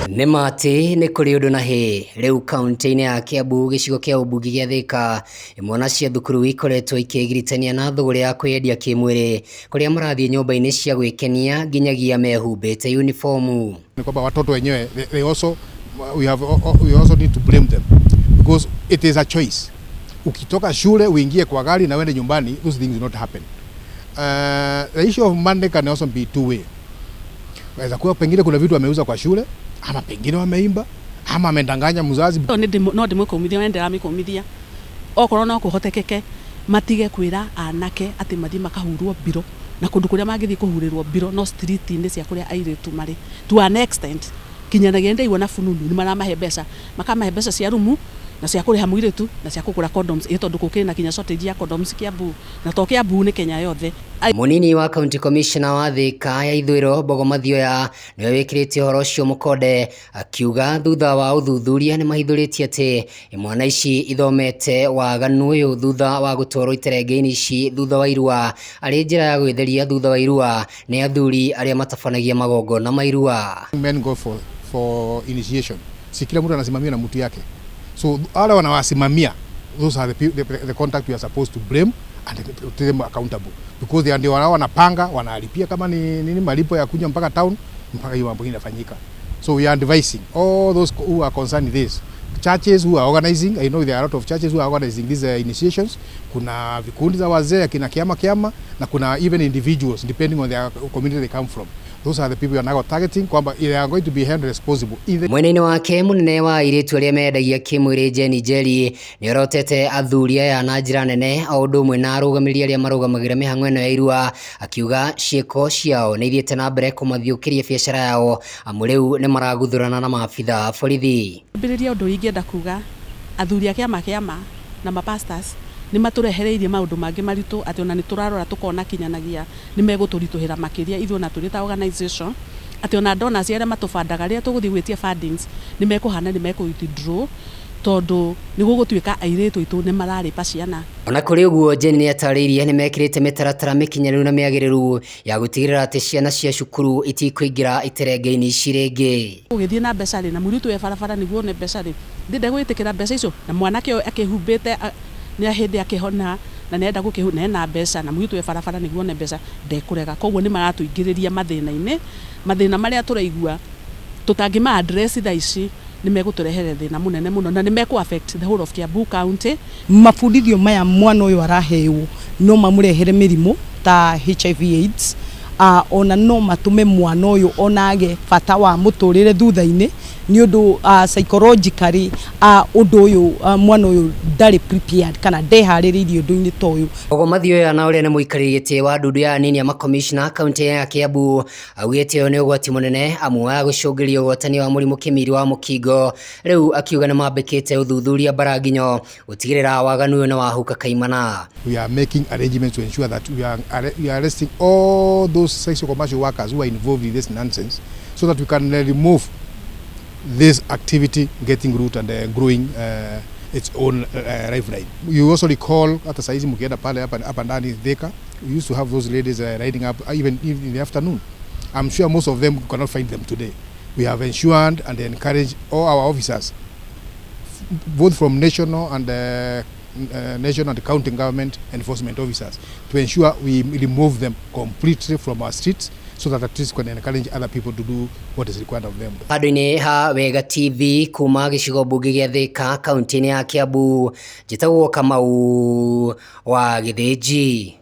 Nĩ ma atĩ nĩ kũrĩ ũndũ na hĩ rĩu kaunti-inĩ ya Kiambu, gĩcigo kĩa ũmbunge gĩa Thĩka, imwana cia thukuru ikoretwo ikĩgiritania na thũgũrĩ ya kwĩyendia kĩmwĩrĩ, kũrĩa marathiĩ nyũmba-inĩ cia gwĩkenia nginyagia mehumbĩte uniformu. Ni kwamba watoto wenyewe, they also we have we also need to blame them because it is a choice. Ukitoka shule uingie kwa gari na uende nyumbani, those things do not happen. The issue of money can also be two way. Waweza kuwa pengine kuna vitu wameuza kwa shule, ama pengine wameimba, ama amedanganya mzazi. No ndĩmũkũmithia na ndĩramĩkũmithia, okorwo no kũhotekeke matige kwĩra anake atĩ mathiĩ makahurwo mbiro, na kũndũ kũrĩa mangĩthiĩ kũhurĩrwo mbiro no street-inĩ cia kũrĩa airĩtu marĩ. To an extent kinyanagia ndaigua na fununu nĩ maramahe mbeca, makamahe mbeca cia rumu na cia kũrĩha mũirĩtu na cia kũgũra condoms, ĩ tondũ gũkĩrĩ na kinya shortage ya condoms Kiambu, na to Kiambu, nĩ Kenya yothe. Mũnini wa county commissioner wa Thika ya Ithũĩro, Mbogo Mathioya, nĩwe wĩkĩrĩte ũhoro ũcio mũkonde, akiuga thutha wa ũthuthuria nĩ mahithũrĩtie atĩ imwana ici ithomete waganu ũyũ thutha wa gũtwarwo iterenge-inĩ ici thutha wa irua, arĩ njĩra ya gwĩtheria thutha wa irua nĩ athuri arĩa matabanagia magongona ma irua. Men go for initiation. Si kila mtu anasimamia na mtu yake. So wale wanawasimamia, those are the contact we are supposed to blame and to them accountable because they ndio wanao wanapanga, wanalipia kama ni nini, malipo ya kunywa mpaka town, mpaka hiyo mambo inafanyika. So we are advising all those who are concerned in this, churches who are organizing. I know there are a lot of churches who are organizing these initiations. Kuna vikundi za wazee akina kiama kiama, na kuna even individuals depending on their community they come from. Those are the people we are now targeting kwamba they are going to be held responsible in the Mwena-inĩ wake, mũnene wa airĩtu arĩa mendagia kĩmwĩrĩ, Jane Njeri, nĩorotete athuri aya na njĩra nene, o ũndũ ũmwe na arũgamĩrĩri arĩa marũgamagĩrĩra mĩhang'o ĩno ya irua, akiuga ciĩko ciao nĩ ithiĩte na mbere kũmathiũkĩria biacara yao, amu rĩu nĩ maraguthũrana na maabitha a borithi. Mbĩrĩria ũndũ ingĩenda kuga, athuri a kĩama kĩama na mapastors nĩ matũrehereirie maũndũ mangĩ maritũ, atĩ ona nĩ tũrarora tũkona kinyanagia nĩ megũtũritũhĩra makĩria ithuĩ ona tũrĩ ta organization, atĩ ona donors arĩa matũbandaga rĩrĩa tũgũthiĩ gwĩtia fundings nĩ mekũhana nĩ mekũ withdraw, tondũ nĩ gũgũtuĩka airĩtu aitũ nĩ mararĩpa ciana. Ona kũrĩ ũguo, Jane nĩ atarĩirie nĩ mekĩrĩte mĩtaratara mĩkinyanĩru na mĩagĩrĩru ya gũtigĩrĩra atĩ ciana cia cukuru itikũingĩra iterenge-inĩ ici rĩngĩ. Ũgĩthiĩ na mbeca rĩ, na mũirĩtu we barabara nĩguo one mbeca rĩ, ndĩnda gwĩtĩkĩra mbeca icio, na mwanake ũyũ akĩhumbĩte nĩ hĩndĩ akĩhona na nĩarenda gũkĩhu na ena mbeca, na mũirĩtu we barabara nĩguo one mbeca ndekũrega. Koguo nĩ maratũingĩrĩria mathĩna-inĩ, mathĩna marĩa tũraigua tũtangĩma address thaa ici nĩ megũtũrehere thĩna mũnene mũno, na nĩ mekũ affect the whole of Kiambu County. Mabundithio maya mwana ũyũ araheo no mamũrehere mĩrimũ ta HIV AIDS, ona no matũme mwana ũyũ onage bata wa mũtũrĩre thutha-inĩ, nĩ ũndũ psychologically ũndũ ũyũ mwana ũyũ ndarĩ prepared kana ndeharĩrĩirie ũndũ-inĩ ta ũyũ. Mbogo Mathioya, na ũrĩa nĩ mũikarĩri gĩtĩ wa ndundu ya anini a makomishna kaunti ya Kiambu, augĩte ũyũ nĩ ũgwati mũnene, amu wa gũcũngĩrĩria ũgwatania wa mũrimũ kĩmiri wa mũkingo. Rĩu akiuga nĩ mambĩkĩte ũthuthuria mbaranginyo gũtigĩrĩra waganu ũyũ nĩ wahuka kaimana. We are making arrangements to ensure that we are arresting all those sexual commercial workers who are involved in this nonsense so that we can remove this activity getting root and growing its own lifeline. You also recall hata saizi mkienda pale hapa ndani Thika, we used to have those ladies riding up even in the afternoon. I'm sure most of them cannot find them today. We have ensured and encouraged all our officers, both from national and county government enforcement officers, to ensure we remove them completely from our streets so that at least we can encourage other people to do what is required of them. Handũ-inĩ ha Wega TV, kuma gĩcigo mbunge gĩa Thika, kaunti-inĩ ya Kiambu, njĩtagwo Kamau wa Gĩthĩnji.